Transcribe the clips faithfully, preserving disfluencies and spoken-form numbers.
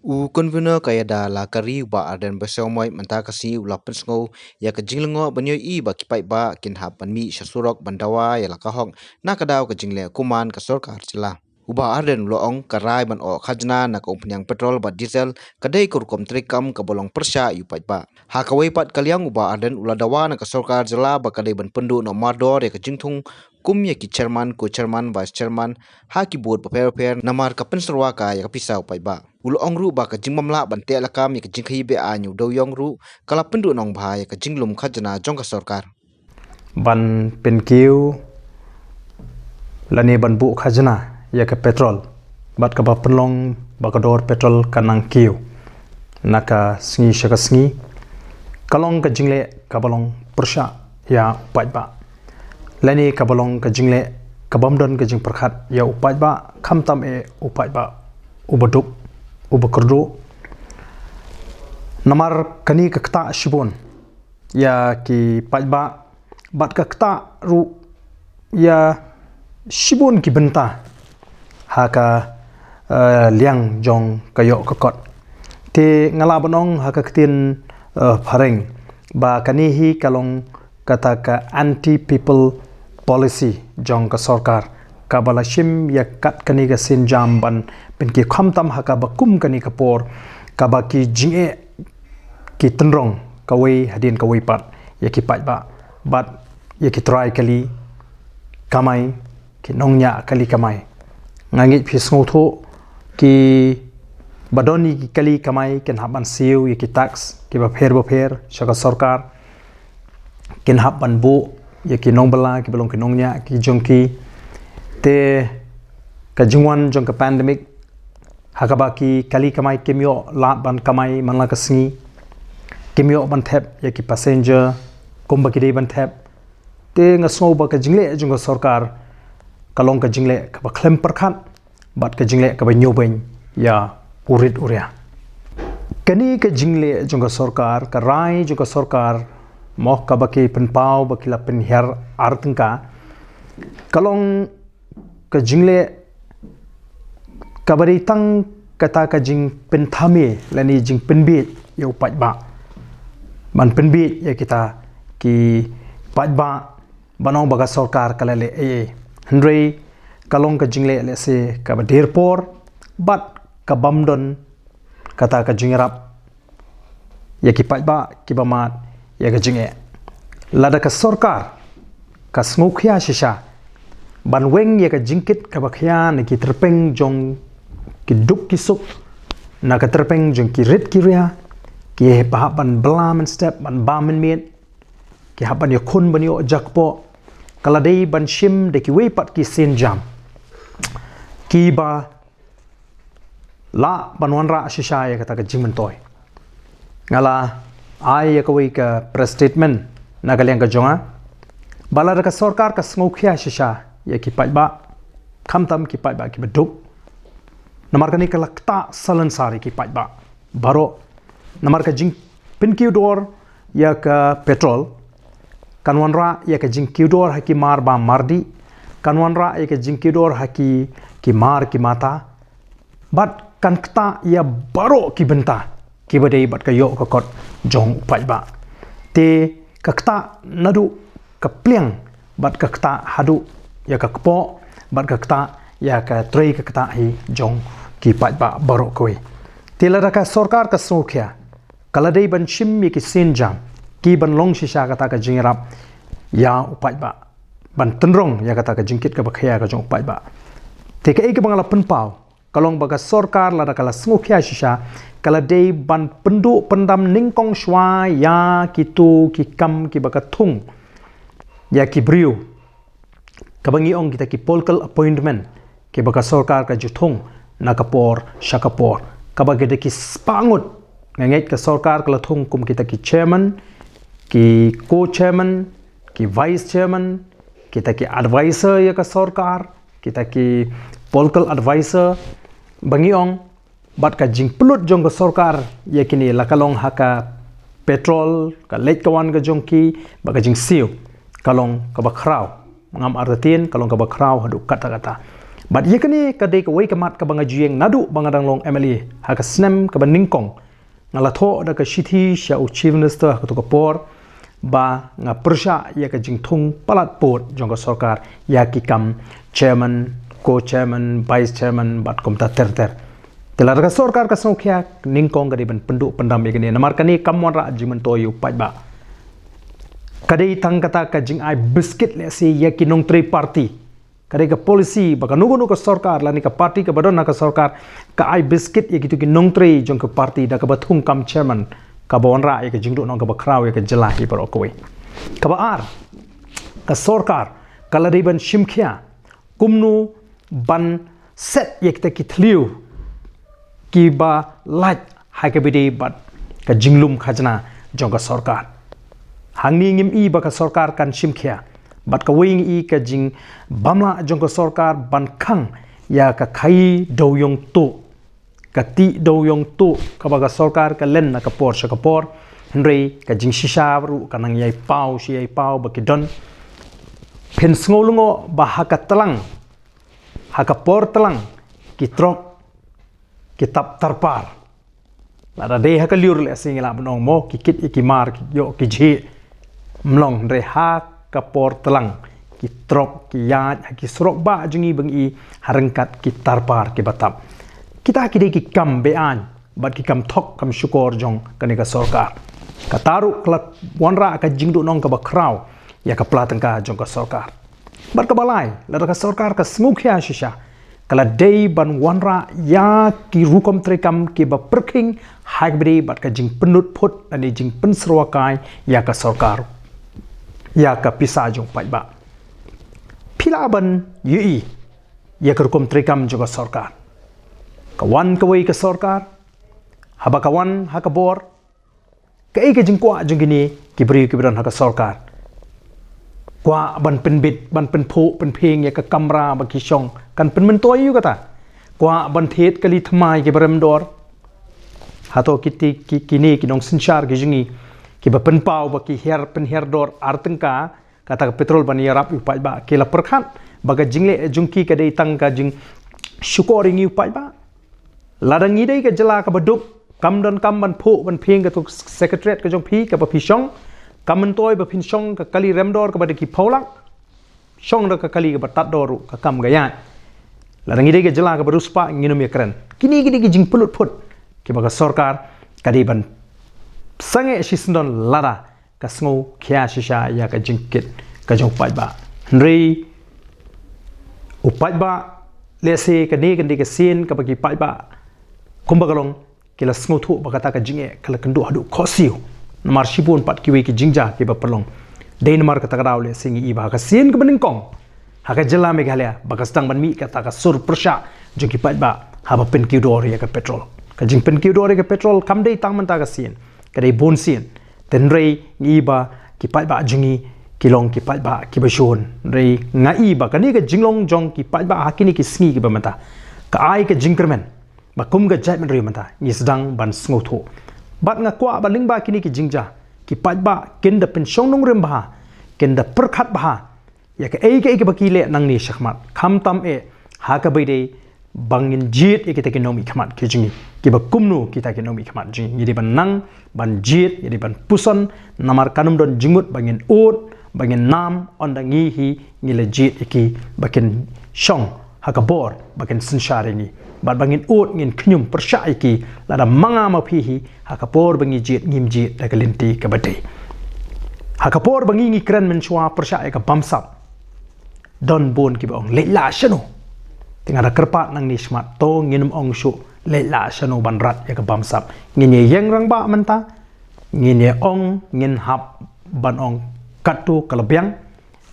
U Convener ka IADA la ka ri u Bah Ardent Basaiawmoit mynta ka sngi u la pynsngew ïa ka jinglyngngoh ban ïohi ba ki paidbah kin hap ban mih sha surok ban dawa ïa la ka hok na ka daw ka jingleh kuman ka sorkar jylla. U Bah Ardent u la ong ka rai ban oh khajna na ka umphniang petrol bad diesel ka dei ka rukom treikam kaba long pyrshah ïa u paidbah. Ha kawei pat ka liang u Bah Ardent u la dawa na ka sorkar jylla ba ka dei ban pynduh noh mardor ïa ka jingthung kum ïa ki chairman, co-chairman, vice chairman ha ki board bapher bapher namar ka pynsyrwa ka ïa ka pisa u paidbah. U la ong ruh ba ka jingbymlah ban teh lakam ïa ka jingkhaïi be-aiñ u dewïong ruh ka la pynduh nongbha ïa ka jinglum khajna jong ka sorkar. Ban pynkiew lane ban buh khajna ïa ka petrol bad kaba pynlong ba ka dor petrol ka nang kiew na ka sngi sha ka sngi, ka long ka jingleh kaba long pyrshah ïa u paidbah lane kaba long ka jingleh kabym don ka jingpyrkhat ïa u paidbah, khamtam eh u paidbah uba duk, uba kyrduh. Namar kane ka ktah shibun ïa ki paidbah bad ka ktah ruh ïa shibun ki bynta ha ka, eh, liang jong ka ïoh ka kot. Te nga lah ban ong ha ka ktien, eh, phareng ba kane hi ka long kata ka anti people policy jong ka sorkar kaba la shim ïa kat kane ka sienjam ban pynkiew, khamtam ha kaba kum kane ka por kaba ki jingeh ki tynrong kawei hadien kawei pat ïa ki paidbah bad ïa ki trai kali kamai, ki nongñiah kali kamai. Nga ngeit phi sngewthuh, kiba don ïa ki kali kamai kin hap ban siew ïa ki tax kiba pher bapher sha ka sorkar, kin hap ban buh ïa ki nongbylla kiba long ki nongñiah ki jong ki. Te ka jingwan jong ka pandemic ha kaba ki kali kamai kim ïoh lad ban kamai man la ka sngi, kim ïoh ban thep ïa ki passenger kumba ki dei ban thep. Te nga sngew ba ka jingleh jong ka sorkar ka long ka jingleh kaba khlem pyrkhat bad ka jingleh kaba ñiewbeiñ ïa u rit u ria. Kane ka jingleh jong ka sorkar, ka rai jong ka sorkar mo kaba ki pynpaw ba ki la pynhiar ar tyngka, ka long ka jingleh kaba dei tang kata ka jingpynthame lane jingpynbiej ïa u paidbah, ban pynbiej ïa kita ki paidbah ban ong ba ka sorkar ka la leh ei ei. Hynrei ka long ka jingleh lehse kaba der por bad kabym don kata ka jingïarap ïa ki paidbah kiba mad ïa ka jingeh. Lada ka sorkar ka sngewkhia shisha ban weng ïa ka jingkit kaba khia na ki tyrpeng jong ki duk ki suk, na ka tyrpeng jong ki rit ki ria, ki hap ban bylla mynstep, ban bam mynmiet, ki hap ban ïakhun ban ïoh jakpoh, ka la dei ban shim da kiwei pat ki sienjam kiba lah ban wanrah shisha ïa kata ka jingmyntoi. Nga la ai ïa kawei ka press statement na ka liang ka jong nga ba lada ka sorkar ka sngewkhia shisha ïa ki paidbah, khamtam ki paidbah kiba duk, namar kane ka la ktah salonsar ïa ki paidbah baroh. Namar ka jingpynkiew dor ïa ka petrol kan wanrah ïa ka jingkiew dor ha ki mar bam mardih, kan wanrah ïa ka jingkiew dor ha ki, ki mar ki mata, bad kan ktah ïa baroh ki bynta kiba dei bad ka ïoh ka kot jong u paidbah. Te ka ktah naduh ka pliang bad ka ktah haduh ïa ka kpoh bad ka ktah ïa ka trei ka ktah hi jong ki paidbah baroh kawei. Te lada ka sorkar ka sngewkhia, ka la dei ban shim ïa ki sienjam kiban long shisha kata ka jingïarap ïa u paidbah, ban tynrong ïa kata ka jingkit kaba khia ka jong u paidbah. Te kaei kaba nga la pynpaw ka long ba ka sorkar lada ka la sngewkhia shisha, ka la dei ban pynduh pyndam nyngkong shuwa ïa kito ki kam kiba ka thung ïa ki briew, kaba ngi ong kita ki political appointment kiba ka sorkar ka ju thung na ka por sha ka por, kaba ki dei ki spah ngut. Nga ngeit ka sorkar ka la thung kum kita ki chairman, ki co-chairman, ki vice chairman, kita ki advisor ïa ka sorkar, kita ki political advisor ba ngi ong. Bad ka jingpynlut jong ka sorkar ïa kine, la ka long ha ka petrol, ka leit ka wan ka jong ki, bad ka jingsiew, ka long kaba khraw. Ngam artatien, ka long kaba khraw haduh katta katta. Bad ïa kane ka dei kawei ka mat kaba nga ju ïeng naduh ba nga dang long M L A ha ka snem kaba nyngkong. Nga la thoh da ka shithi sha u Chief Minister ha kato ka por ba nga pyrshah ïa ka jingthung palat pud jong ka sorkar ïa ki kam chairman, co-chairman, vice chairman bad kumta ter ter. Te lada ka sorkar ka sngewkhia, nyngkong ka dei ban pynduh pyndam ïa kane namar kane kam wanrah jingmyntoi ïa u paidbah. Ka dei tang kata ka jingai biskit lehse ïa ki nongtrei party. Ka dei ka policy ba kano kano ka sorkar lane ka party kaba don ha ka sorkar ka ai biskit ïa kito ki nongtrei jong ka party da kaba thung kam chairman, kaba wanrah ïa ka jingduhnong kaba khraw ïa ka jylla hi baroh kawei. Kaba ar, ka sorkar ka la dei ban shimkhia kumno ban set ïa kita ki thliew kiba lait ha kaba ïadei bad ka jinglum khajna jong ka sorkar. Hangne ngim i ba ka sorkar kan shimkhia, bad kawei ngi i ka jingbamla jong ka sorkar ban khang ïa ka khaïi dewiong tuh, ka tih dewiong tuh kaba ka sorkar ka len na ka por sha ka por. Hynrei ka jingshisha ruh ka nang ïai paw shi ïai paw ba ki don. Phin sngew lyngngoh ba ha ka tlang, ha ka por tlang, ki trok ki tap tarpar. Lada dei ha ka lyiur lehse ngi lah ban ong mo ki kit ïa ki mar, ki ïoh ki jhieh. Ym long, hynrei ha ka por tlang ki trok ki ïaid ha ki surok bah jong ngi ba ngi i ha ryngkat ki tarpar kiba tap. Kita ki dei ki kam be-aiñ bad ki kam thok kam shukor jong kane ka sorkar. Kata ruh ka la wanrah ka jingduhnong kaba khraw ïa ka pla tyngka jong ka sorkar. Bad kaba lai, lada ka sorkar ka sngewkhia shisha, ka la dei ban wanrah ïa ki rukom treikam kiba pyrkhing ha kaba ïadei bad ka jingpynlut phut lane jingpynsyrwa kai ïa ka sorkar, ïa ka pisa jong paidbah. Phi lah ban ïohi ïa ka rukom treikam jong ka sorkar. Ka wan kawei ka sorkar, haba ka wan ha ka bor, kaei ka jingkwah jong kine ki briew kiba don ha ka sorkar? Kwah ban pynbit, ban pynphuh pynphieng ïa ka kamra ba ki shong, kan pynmyntoi ïa kata? Kwah ban thied kali thymmai kiba rem dor? Hato kiti ki, kine ki nongsynshar ki jong ngi kiba pynpaw ba ki hiar pynhiar dor ar tyngka, kata ka petrol ban ïarap ïa u paidbah, ki la pyrkhat ba ka jingleh jong ki ka dei tang ka jingshukor ïa ngi u paidbah? Lada ngi dei ka jylla kaba duk, kam don kam ban phuh ban phieng kato ka secretariat ka jong phi kaba phi shong, kam myntoi ba phin shong ka kali rem dor kaba da ki phew lak, shong da ka kali kaba tad dor ruh ka kam ka ïaid. Lada ngi dei ka jylla kaba riewspah ngin ym ïakren. Kine ki dei ki jingpynlut phut kiba ka sorkar ka dei ban sangeh shisyndon lada ka sngewkhia shisha ïa ka jingkit ka jong u paidbah. Hynrei u paidbah, lehse kane kan dei ka sien kaba ki paidbah kumba ka long ki la sngewthuh ba kata ka jingeh ka la kynduh haduh khohsiew. Namar shibun pat kiwei ki jingjia kiba pynlong. Dei namar kata ka daw lehse ngi i ba ha ka sien kaba nyngkong ha ka jylla Meghalaya ba ka sdang ban mih kata ka sur pyrshah jong ki paidbah haba pynkiew dor ïa ka petrol. Ka jingpynkiew dor ïa ka petrol kam dei tang mynta ka sien, ka dei bun sien. Te hynrei ngi i ba ki paidbah jong ngi ki long ki paidbah kiba shun. Hynrei nga i ba kane ka jinglong jong ki paidbah ha kine ki sngi kiba mynta ka ai ka jingkyrmen ba kum ka jaitbynriew mynta ngi sdang ban sngewthuh. Bad nga kwah ba lyngba kine ki jingjia ki paidbah kin da pynshong nongrim bha, kin da pyrkhat bha ïa kaei kaei kaba ki leh nangne shakhmat, khamtam eh ha kaba ïadei ba ngin jied ïa kita ki nongmihkhmat ki jong ngi. Kiba kumno kita ki nongmihkhmat jong ngi? Ngi dei ban nang ban jied, ngi dei ban puson, namar kan ym don jingmut ba ngin ud, ba ngin nam ynda ngi hi ngi la jied ïa ki ba kin shong ha ka bor ba kin synshar ïa ngi. Bad ba ngin ud, ngin khñium pyrshah ïa ki, lada ma nga ma phi hi ha ka por ba ngi jied ngim jied da ka lynti kaba dei. Ha ka por ba ngi ngi kren mynshuwa pyrshah ïa ka bamsap, don bun kiba ong leit lah shano. Te nga da kyrpad nangne shakhmat, to ngin ym ong shuh leit lah shano ban rat ïa ka bamsap. Ngin ïa ïeng rangbah mynta, ngin ïa ong, ngin hap ban ong katto ka la biang.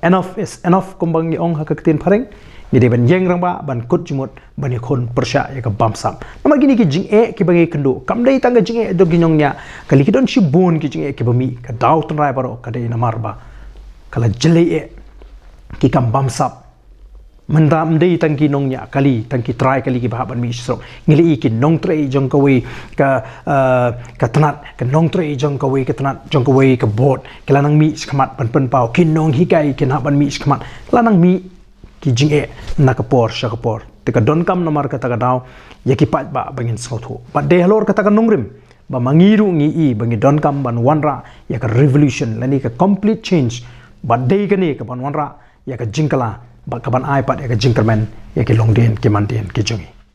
Enough is enough, kumba ngi ong ha ka ktien phareng. Ngi dei ban ïeng rangbah, ban kut jingmut, ban ïakhun pyrshah ïa ka bamsap. Namar kine ki jingeh kiba ngi kynduh kam dei tang ka jingeh jong ki nongñiah kali, ki don shibun ki jingeh kiba mih. Ka daw tynrai baroh ka dei namar ba ka la jlei eh ki kam bamsap. Mynta ym dei tang ki nongñiah kali, tang ki trai kali kiba hap ban mih surok. Ngi la i ki nongtrei jong kawei ka, eh, ka tnat, ka nongtrei jong kawei ka tnat, jong kawei ka board, ki la nang mih shakhmat ban pynpaw. Ki nonghikai kin hap ban mih shakhmat. La nang mih ki jingeh na ka por sha ka por. te ka donkam namar kata ka daw ïa ki paidbah ba ngin sngewthuh. Bad dei halor kata ka nongrim ba ma ngi ruh ngi i ba ngi donkam ban wanrah ïa ka revolution lane ka complete change. Bad dei kane ka ban wanrah ïa ka jingkylla bad ka ban ai pat ïa ka jingkyrmen ïa ki longdien ki mandien ki jong ngi.